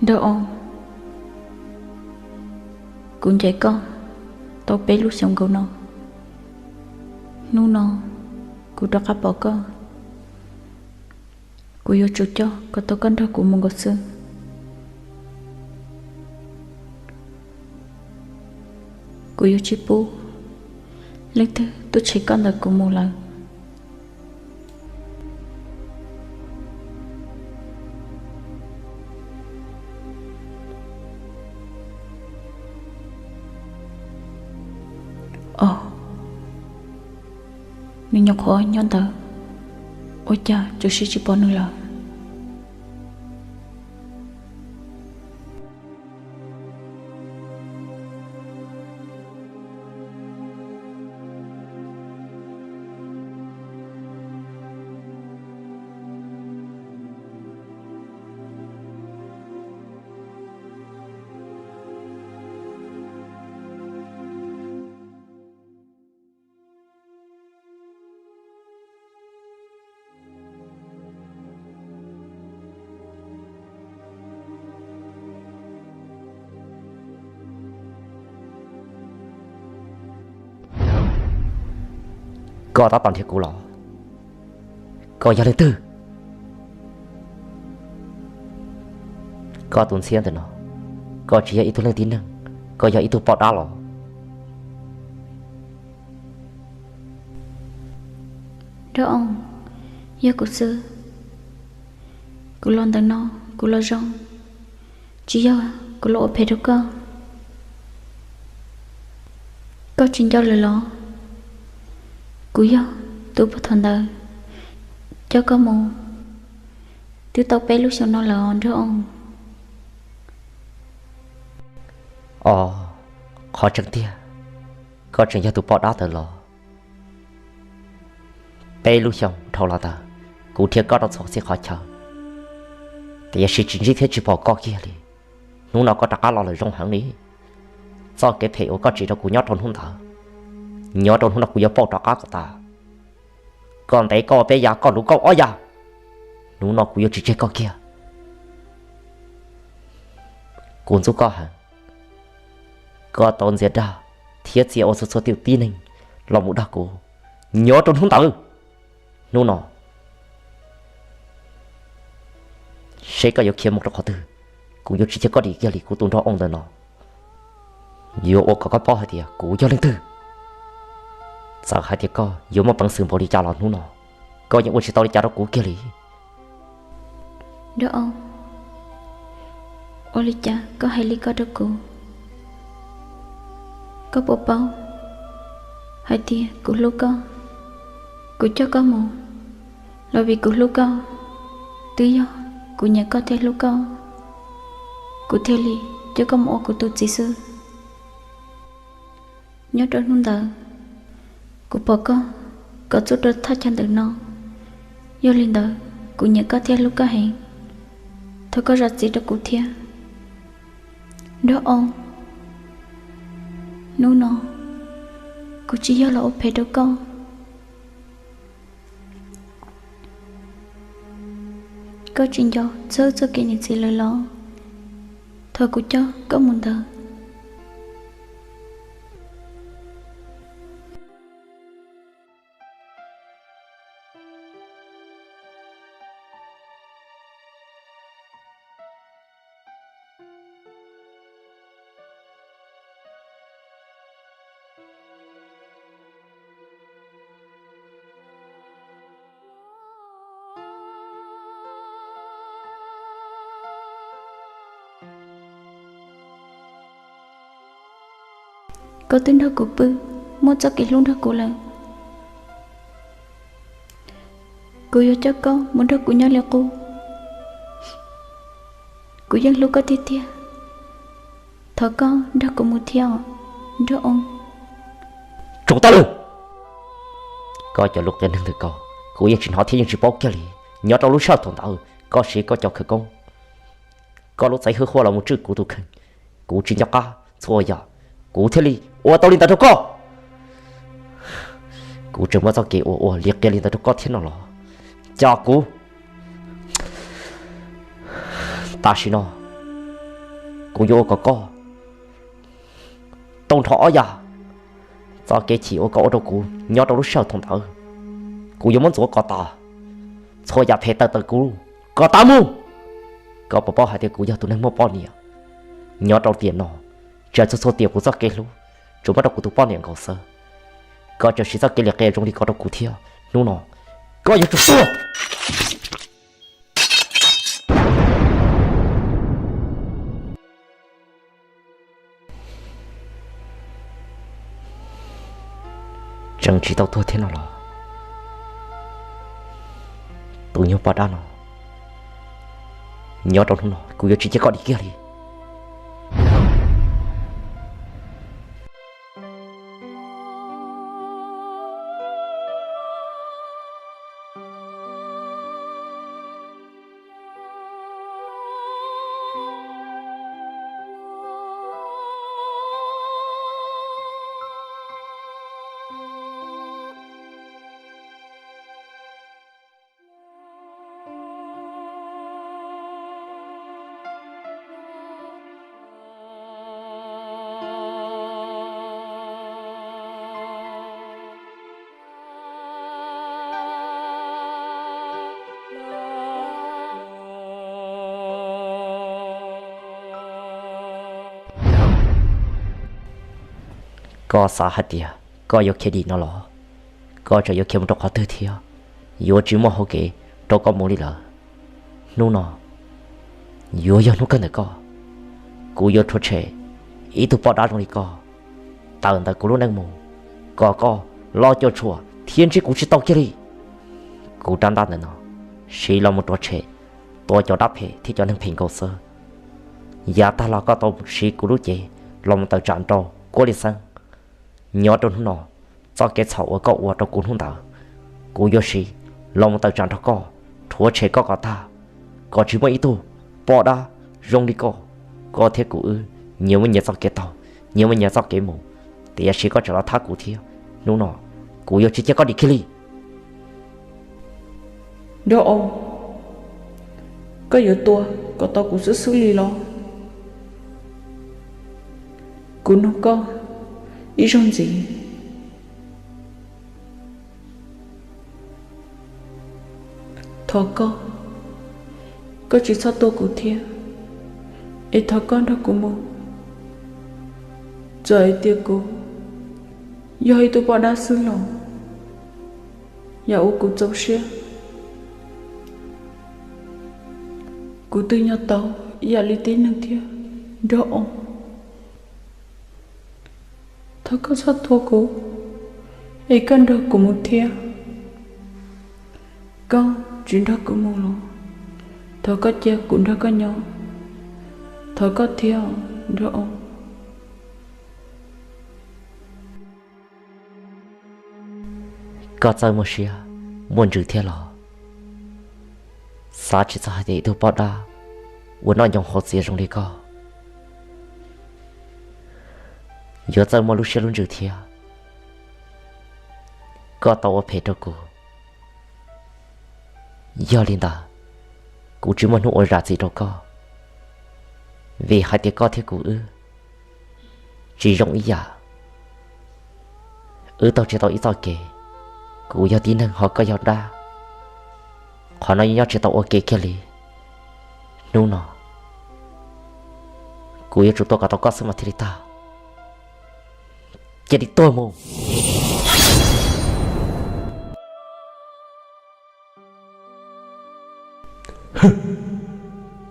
Nraug Oo, kuv ncaim koj tau peb lub xyoos nkaus no. Hnub no kuv rov qab pom koj, kuv yuav tsum coj kom tau koj nrog kuv mus nkaus xwb. Kuv yuav tsis pub leej twg tuaj tshem koj ntawm kuv mus lawm. Os, nws nyuam qhuav nyob ntawd, ua cas tsuas sib tsis pom nws lawm? Koj tab tom nrhiav kuv los? Koj yog leej twg? Koj tus ntxhiab ntawm no, koj tsis yog ib tug leej tib neeg, koj yog ib tug poj dab los? Nraug Oo, yog kuv xwb. Kuv los ntawm no, kuv los zoo, tsis yog kuv los ua phem rau koj. Koj tsis nco lawm los? Kuv yog tus puag thaum ntawd coj koj mus twb tau peb lub xyoos no lawm os Nraug Oo. Os, qhov tseeb tiag, koj tseem yog tus poj dab ntawd los? Peb lub xyoos dhau los ntawd, kuv nrhiav koj rau txhua txhia qhov chaw, tiam sis tsis ntsib thiab tsis pom koj kiag li. Hnub no koj rov qab los lawm zoo heev li. Txoj kev phem uas koj tsim rau kuv nyob rau hnub ntawd, nyob rau hnub no kuv yuav pauj rov qab kom tas. Koj ntev koj ua peb yav, koj luv koj ob yav, hnub no kuv yuav tsis tseg koj kiag. Kuv ntxub koj heev. Koj tau ntxias dag thiab txia ua txhua txhua tus tib neeg los mus dag kuv nyob rau hnub ntawd. Hnub no seb koj yuav khiav mus rau qhov twg, kuv yuav tsis cia koj dim kiag li kuv tus Nraug Oo ntawm no. Yuav ua kom koj paub hais tias kuv yog leej twg. Txawm hais tias koj yuav muaj peev xwm npaum li cas los hnub no koj yeej ua tsis tau li cas rau kuv kiag li. Nraug Oo, ua li cas koj hais li ko rau kuv? Koj puas paub hais tias kuv hlub koj? Kuv coj koj mus los vim kuv hlub koj, twb yog kuv nyiam koj thiaj hlub koj, kuv thiaj li coj koj mus ua kuv tus txiv xwb. Nyob rau hnub ntawd, kuv pom koj kom txuj rau thaj chaw ntawm no, yog li ntawd kuv nyiam koj thiab hlub koj heev. Thov koj zam txim rau kuv thiab. Nraug Oo, hnub no kuv tsis yog los ua phem rau koj. Koj tsis nco txog txoj kev niam txiv lawm los? Thaum kuv coj koj mus ntawd, koj twb nrog kuv pw, muaj txoj kev hlub nrog kuv lawm. Kuv yuav coj koj mus nrog kuv nyob li qub. Kuv yeej hlub koj tiag tiag. Thov koj nrog kuv mus thiab os, Nraug Oo. Tsum tau lawm! Koj cov lus qia neeg ntawm koj, kuv yeej tsis hnov thiab yeej tsis paub kiag li. Nyob rau lub sij hawm thaum ntawd koj siv koj cov khawv koob, koj lub txav hwj huaj los mus tswj kuv tus kheej, kuv tsis nco qab txhua yam, kuv thiaj li ua tau li ntawd rau koj. Kuv tseem muaj txoj kev ua ua li qia li ntawd rau koj thiab no los? Cas kuv, tam sim no Kuv yuav ua kom koj tau nrho ob yam txoj kev chim uas koj ua rau kuv nyob rau lub sij hawm thaum ntawd. Kuv yuav muab ntxuav kom tas txhua yam phem tawm ntawm kuv kom tas mus. Koj puas paub hais tias kuv yog tus neeg muaj poj niam? Nyob rau tiam no, txhua txhua tiam kuv txoj kev hlub tsuas muab rau kuv tus poj niam nkaus xwb. Koj tseem siv txoj kev liam qia zoo li ko rau kuv thiab, hnub no koj yuav tsum tuag. Tseem tsis tau tuag thiab no los? Tus nyuag poj dab no, nyob rau hnub no kuv yuav tsis cia koj dim kiag li. Koj xav hais tias koj yuav khiav dim no los? Koj tseem yuav khiav mus rau qhov twg thiab? Yuav tsis muaj hauv kev rau koj mus li lawm. Hnub no yuav yog hnub kawg ntawm koj. Kuv yuav rhuav tshem ib tug poj dab zoo li koj tawm ntawm kuv lub neej mus, kom koj los cuam tshuam thiab ntsib kuv tsis tau kiag li. Kuv rab ntaj ntawm no siv los mus rhuav tshem tua cov dab phem thiab cov neeg phem nkaus xwb. Yav tag los koj tau siv kuv lub cev los mus tawm tsam nrog Kuab Lis Xeeb. Nyob rau hnub no, txoj kev txhaum uas koj ua rau kuv hnub ntawd, kuv yuav siv los mus tawm tsam nrog koj, rhuav tshem koj kom tag, kom tsis muaj ib tug poj dab zoo li koj. Koj thiab kuv wb nyias muaj nyias txoj kev taug, nyias muaj nyias txoj kev mus, tiam sis koj tseem los thab kuv thiab. Hnub no kuv yuav tsis cia koj dim kiag li. Nraug Oos, koj yuav tua kom tau kuv xwb xwb li los? Kuv nug koj ib zaug ntxiv. Thov koj, koj tsis txhob tua kuv thiab, es thov koj nrog kuv mus. Txawm hais tias kuv yog ib tug poj dab xwb los yam uas kuv txaus siab, kuv twb nyob tau ib yam li tib neeg thiab, Nraug Oos. Thov koj txhob tua kuv, es koj nrog kuv mus thiab. Koj tsis nrog kuv mus los, thov koj cia kuv nrog koj nyob. Thov koj thiab, Nraug Oos. Koj txawj muaj siab muaj ntsws thiab los? Xav tsis txog hais tias ib tug poj dab uas noj ncoo haus txias zoo li koj yuav txawj muaj lub siab lub ntsws thiab. Koj tau ua phem rau kuv, yog li ntawd kuv tsis muaj hnub ua zam txim rau koj, vim hais tias koj thiab kuv wb tsis zoo ib yam. Wb taug tsis tau ib txoj kev, kuv yog tib neeg ho koj yog dab, qhov no yeej nyob tsis tau ua ke kiag li. Hnub no kuv yuav tsum tua kom tau koj xwb mas thiaj li tag. Cia li tuag mus.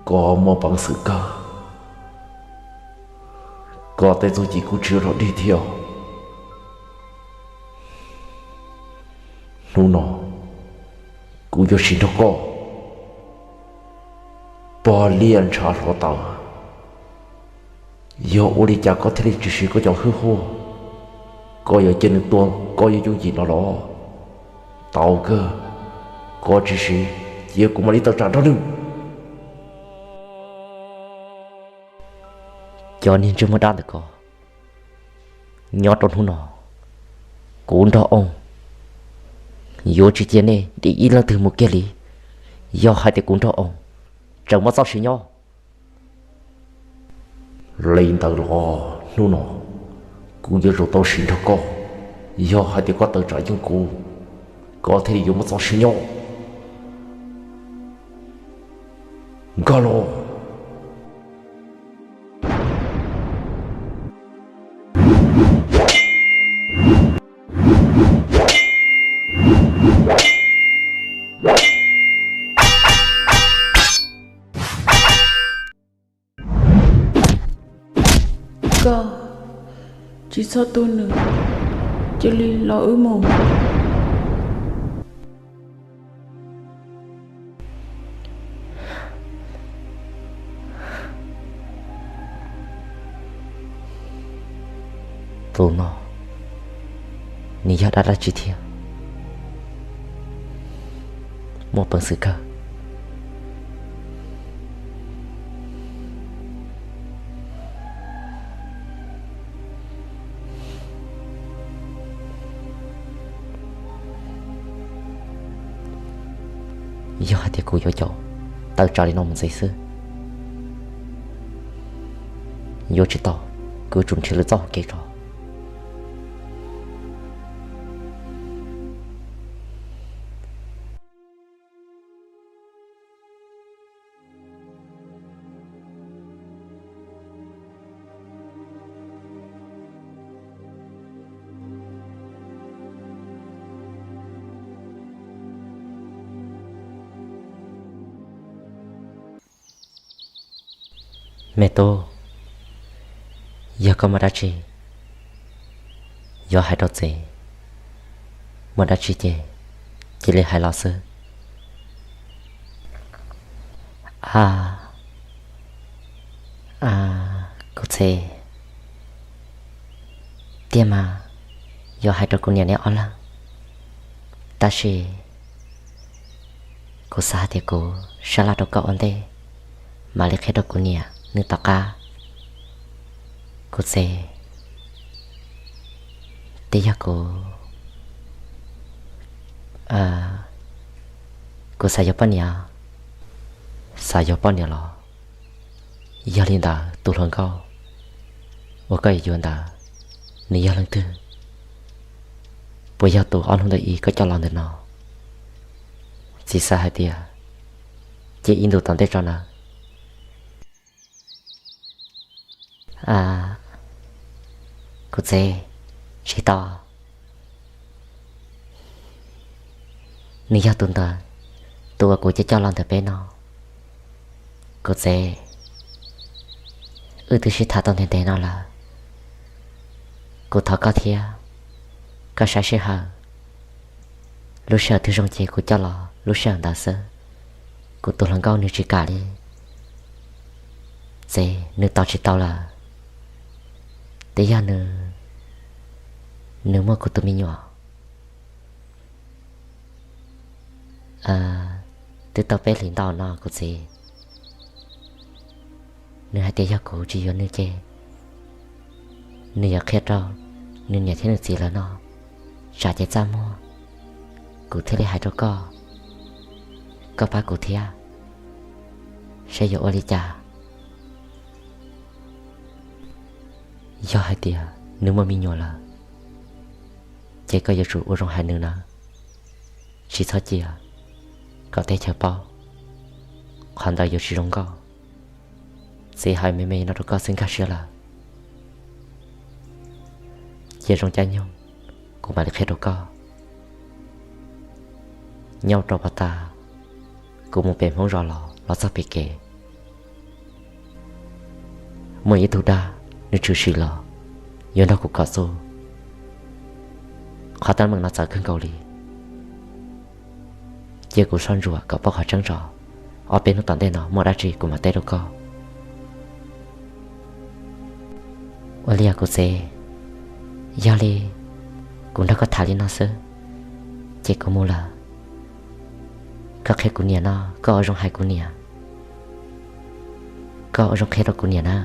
Koj muaj peev xwm kawg, koj tej txuj ci kuv tsis yuav los dig thiab. Hnub no kuv yuav sim nrog koj pog liaj ntshav hluav taws. Yog ua li cas koj thiaj li tsis siv koj cov hwj huaj? Koj yuav cia nws tua koj yooj yooj yim no los? Tau kawg, koj tsis siv, cia kuv mam li tawm tsam nrog nws. Cov niag ntsej muag dab ntawm ko, nyob rau hnub no, kuv Nraug Oos yuav tsis cia nej dim ib leej twg mus kiag li. Yog hais tias kuv Nraug Oos tseem muaj txoj sia nyob, Li ntawd los hnub no kuv yuav tsum tau sim nrog koj, yog hais tias koj tawm tsam yeej kuv, koj thiaj li yuav muaj txoj sia nyob. Nkag los. Koj tsis txhob tu nws, cia li los wb mus. Tus no, nws yog dab dab tsi thiab? Muaj peev xwm kawg. Yog hais tias kuv yuav caum tawm tsam li no mus ntxiv xwb, yuav tsis tau, kuv tsum nrhiav lwm txoj hauv kev tso. Me tub, yog koj muaj dab tsi yuav hais rau txiv, muaj dab tsi ces cia li hais los xwb. A, a, kuv txiv, tiag mas yuav hais rau kuv niam neb ob leeg, tab sis kuv xav hais tias kuv sab laj rau koj ua ntej, mam li qhia rau kuv niam nws tom qab. Kuv txiv, twb yog kuv, kuv xav yuav poj niam. Xav yuav poj niam los? Yog li ntawd tus hluas nkauj uas koj yuav yuav ntawd, nws yog leej twg? Puas yog tus ob hnub ntawm ib koj coj los ntawm no? Txiv xav hais tias cia ib ntus tom ntej tso nawb. Kuv txiv, tsis tau. Nws yog tus ntawd, tus uas kuv coj coj los ntawm peb no. Kuv txiv, wb twb sib tham tau ntev ntev no lawm. Kuv thov koj thiab, koj saib sij hawm, lub sij hawm twg zoo ces kuv coj los lub sij hawm ntawd xwb. Kuv tus hluas nkauj nws tsis kam li. Txiv, nws tos tsis tau lawm. Twb yog nws, nws muaj kuv tus me nyuam twb tau peb hlis ntau no kuv txiv. Nws hais tias yog kuv tsis yuav nws ces nws yuav qhia rau nws niam thiab nws txiv lawv no, tsam ces txaj muag, kuv thiaj li hais rau koj, koj pab kuv thiab, saib yuav ua li cas. Yog hais tias nws muaj me nyuam lawm, ces koj yuav tsum ua zoo hais nws nawb, tsis txhob cia kom teb chaws paub, qhov ntawd yuav tsis zoo nkauj. Txiv hais me me no rau koj xwb, nkag siab lawm. Cia zoo caij nyoog kuv mam li qhia rau koj. Nyob rau pov tas, kuv mus pem Hmoob zos los, los txog pem kev, muaj ib tug dab, nws tshwm sim los yuav nrog kuv kom txuj. Qhov teeb meem no txawv kawg nkaus li. Cia kuv soj ntsuam kom paub qhov tseeb tso, ob peb hnub tom ntej no muaj dab tsi kuv mam teb rau koj. Ua li os kuv txiv, yog li kuv nrog koj tham li no xwb, ces kuv mus lawm. Koj qhia kuv niam no, koj ua zoo hais kuv niam, koj ua zoo qhia rau kuv niam na.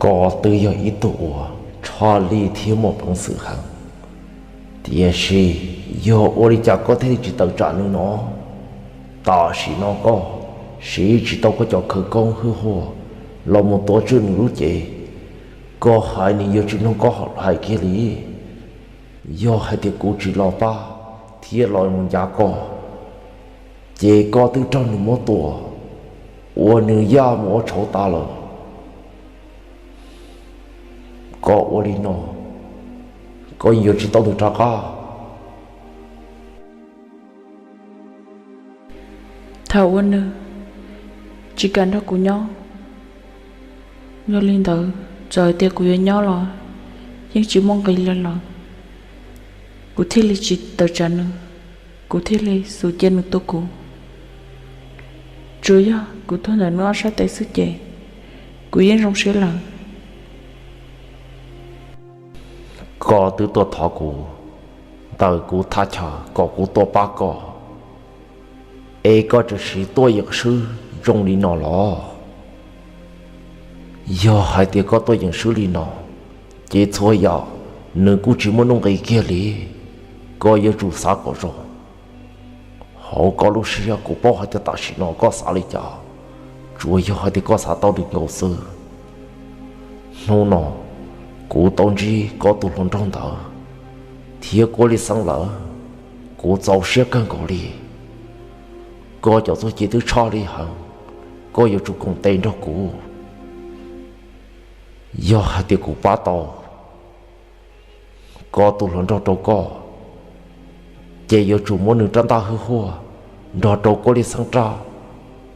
Koj twb yog ib tug uas tshaj lij thiab muaj peev xwm heev, tiam sis yog ua li cas koj thiaj li tsis tawm tsam nws no? Tam sim no koj siv tsis tau koj cov khawv koob hwj huaj los mus tua tswj nws lub cev, koj hais nws yuav tsis mloog koj hais kiag li. Yog hais tias kuv tsis los pab thiab los mus ncav koj, ces koj twb raug nws muab tua ua nws yaj mus ua tshauv tas lawm. Koj ua li no, koj yuav tsis tau nws rov qab. Thaum uas nws tsis kam nrog kuv nyob, yog li ntawd txawm hais tias kuv yuav nyob los yeej tsis muaj nqis li lawm. Kuv thiaj li tsis tawm tsam nws, kuv thiaj li xub cia nws tua kuv. Tsuas yog kuv tuag ntawm nws ob sab tes xwb ces kuv yeej zoo siab lawm. Koj twb tuaj thov kuv ntawm kuv thaj chaw kom kuv tuaj pab koj, es koj tseem siv tuaj yeem swb zoo li no los? Yog hais tias koj tuaj yeem swb li no, ces txhua yam nws kuj tsis muaj nuj nqis kiag li. Koj yuav tsum xav kom zoo. Hauv koj lub siab kuv paub hais tias tam sim no koj xav li cas, tsuas yog hais tias koj xav tau li nkaus xwb. Hnub no kuv tau ntsib koj tus hluas nraug ntawd thiab Kuab Lij Xeeb lawm, kuv txaus siab kawg nkaus li. Koj cov txuj ci twb tshaj lij heev, koj yuav tsum koom tes nrog kuv. Yog hais tias kuv pab tau koj tus hluas nraug rau koj, ces yuav tsum muab nws rab ntaj hwj huaj nrog rau Kuab Lij Xeeb rab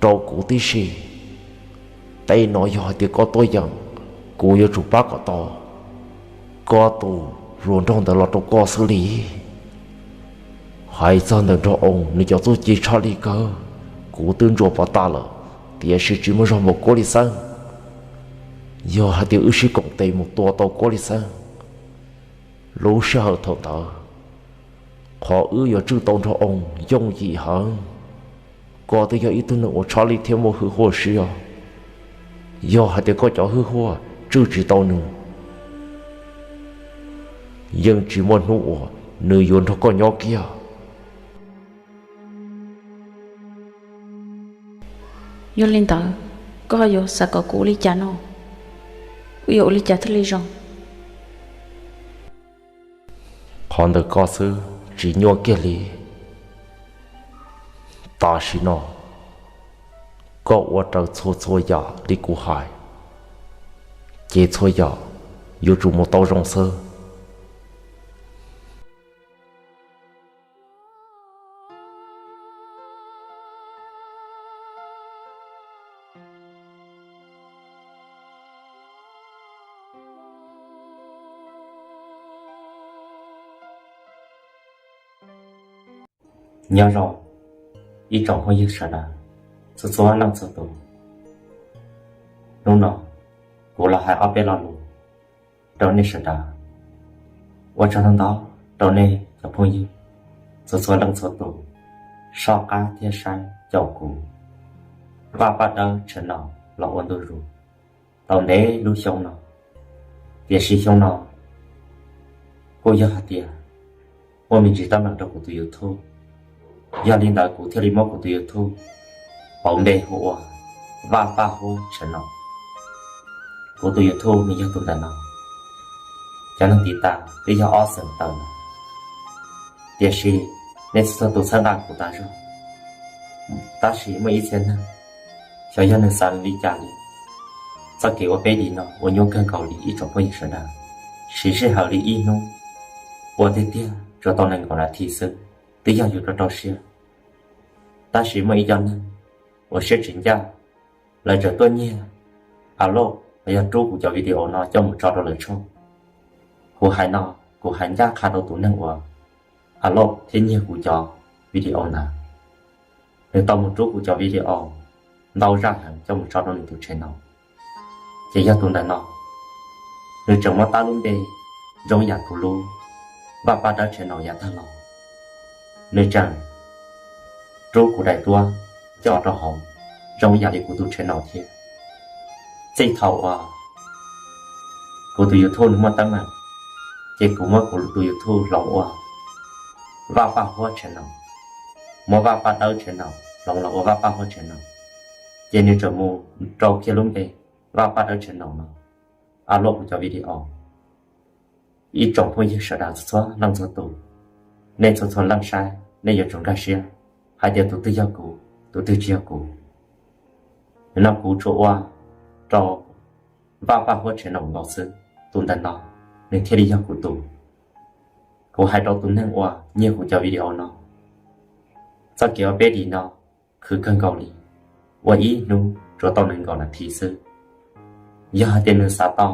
rau kuv tib si. Tej no yog hais tias koj tuaj yeem, kuv yuav tsum pab kom tau koj tus hluas nraug ntawd los rau koj xwb li. Hais txog ntawm nraug oo, nws cov txuj ci tshaj lij kawg, kuv twb ntsuas pov tas lawm, tiam sis tsis muaj zog npaum Kuab Lij Xeeb. Yog hais tias wb sib koom tes mus tua tau Kuab Lij Xeeb, lub sij hawm thaum ntawd qhov wb yuav tswj tau nraug oo yooj yim heev. Koj twb yog ib tug neeg uas tshaj lij thiab muaj hwj huaj siab. Yog hais tias koj cov hwj huaj tswj tsis tau nws, yeej tsis muaj hnub uas nws yuav nrog koj nyob kiag. Yog li ntawd, koj yuav xav kom kuv ua li cas no? Wb yuav ua li cas thiaj li zoo? Qhov ntawm koj xwb tsis nyuaj kiag li. Tam sim no koj ua raws txhua txhua yam li kuv hais, ces txhua yam yuav tsum mus tau zoo xwb. Nyob zoo ib tsoom phooj ywg sawv daws txhua txhua leej txhua tus. Hnub no kuv los hais ob peb lo lus rau nej sawv daws. Ua tsaug ntau ntau rau nej cov phooj ywg txhua txhua leej txhua tus soj qab thiab saib caum kuv Vaj Paj Dawb channel los ua ntu zus tau ntev lub xyoo no. Tiam sis xyoo no kuj yog hais tias muaj me ntsis teeb meem rau kuv tus YouTube, yog li ntawd kuv thiaj li muab kuv tus YouTube pauv npe hu ua Vaj Paj Huab channel. Kuv tus YouTube nws yog tus ntawm no, cov neeg tiv tas twb yog ob xeem tawm lawm. Tiam sis nej txhua txhua tus txhawb nqa kuv tas zog, tab sis muaj ib txhia neeg xyov yog nws xav li cas li. Txoj kev ua peb li no ua nyuaj kawg nkaus li ib tsoom phooj ywg sawv daws, siv sij hawm li ib hnub ua tiag tiag tsuas tau nees nkaum nas this xwb, twb yog yus rau rau siab. Tab sis muaj ib co neeg uas siab tsis ncaj, lawv tseem tuaj nyiag a loj los yog rub kuv cov video no coj mus tso rau lawv tshooj. Kuv hais no, kuv hais ncaj qha rau tus neeg uas a loj thiab nyiag kuv cov video ntawd. Nws tau mus rub kuv cov video ntau zaj heev coj mus tso rau nws tus channel. Ces yog tus ntawm no, nws tseem muab tab lub npe zoo yam kuv lub Vaj Paj Dawb channel yav tag los. Nws tseem rub kuv daim duab coj rau hauv zoo yam li kuv tus channel thiab. Txij thaum uas Kuv tus YouTube nws muaj teeb meem, ces kuv muab kuv tus YouTube hloov ua Vaj Paj Huab channel, muab Vaj Paj Dawb channel hloov los ua Vaj Paj Huab channel, ces nws tseem mus rau kiag lub npe Vaj Paj Dawb channel no, upload kuv cov video. Ib tsoom phooj ywg sawv daws txhua leej txhua tus, nej txhua txhua leej saib nej yuav tsum nkag siab hais tias tus twg yog kuv, tus twg tsis yog kuv. No kuv tsuas ua rau Vaj Paj Huab channel nkaus xwb, tus ntawm no nws thiaj li yog kuv tus. Kuv hais rau tus neeg uas nyiag kuv cov video no, txoj kev ua peb dim no khwv kawg nkaus li, ua ib hnub tsuas tau nees nkaum nas this xwb. Yog hais tias nws xav tau,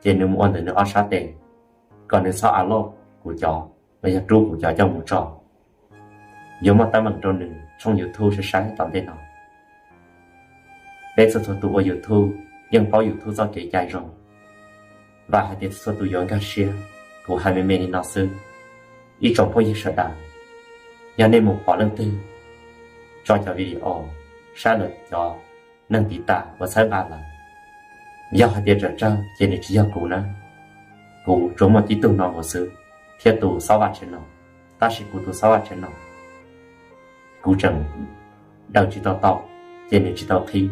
ces nws mus ua ntawm nws ob sab tes, kom nws txhob upload kuv cov, los yog rub kuv cov coj mus tso, yuav muaj teeb meem rau nws tshooj YouTube saib saib tom ntej no. Peb txhua txhua tus ua YouTube yeej paub YouTube txoj kev cai zoo. Vam hais tias txhua txhua tus yuav nkag siab, kuv hais me me li no xwb. Ib tsoom phooj ywg sawv daws, yog nej mus pom leej twg tso cov video saib lawv cov neeg tiv tas uas txhawb nqa lawm, yog hais tias tsam tsawg ces nws tsis yog kuv na. Kuv tsuas muaj tib tug no nkaus xwb, thiab tus Xob Vaj channel, tab sis kuv tus Xob Vaj channel kuv tseem daws tsis tau tau, ces nws tsis tau qhib,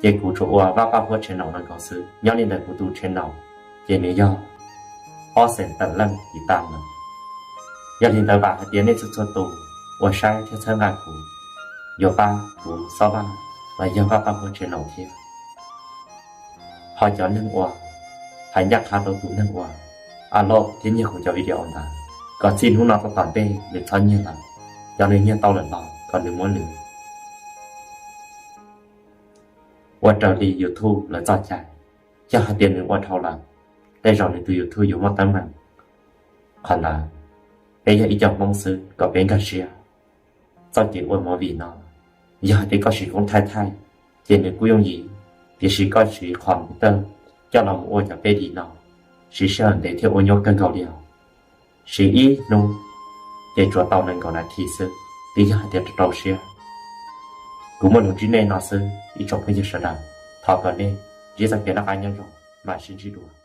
ces kuv tsuas ua Vaj Paj Huab channel no nkaus xwb. Nyob li ntawd kuv tus channel ces nws yog ob xees tawm leej tiv tas lawm. Yog li ntawd vam hais tias nej txhua txhua tus uas saib thiab txhawb nqa kuv yuav pab kuv Xob Vaj los yog Vaj Paj Huab channel thiab. Ho cov neeg uas hais ncaj qha rau tus neeg uas upload thiab nyiag kuv cov video ntawd, kom txij hnub no rau tom ntej nws txhob nyiag lawm. Yog nws nyiag tau lawm los kom nws muab nws ua raws li YouTube lawv txoj cai. Yog hais tias nws ua dhau lawm, tej zaum nws tus YouTube yuav muaj teeb meem. Qhov ntawd peb yog ib co Hmoob xwb kom peb nkag siab. Txoj kev ua movie no, yog hais tias koj siv koob thaij thaij, ces nws kuj yooj yim, tiam sis koj siv computer coj los mus ua cov peb dim no, siv sij hawm ntev thiab ua nyuaj kawg nkaus li os. Siv ib hnub ces tsuas tau nees nkaum nas this xwb, twb yog hais tias rau rau siab. Kuv muaj lus ntsib nej no xwb ib tsoom phooj ywg sawv daws, thov kom nej ntsib txoj kev noj qab nyob zoo, mam sib ntsib dua.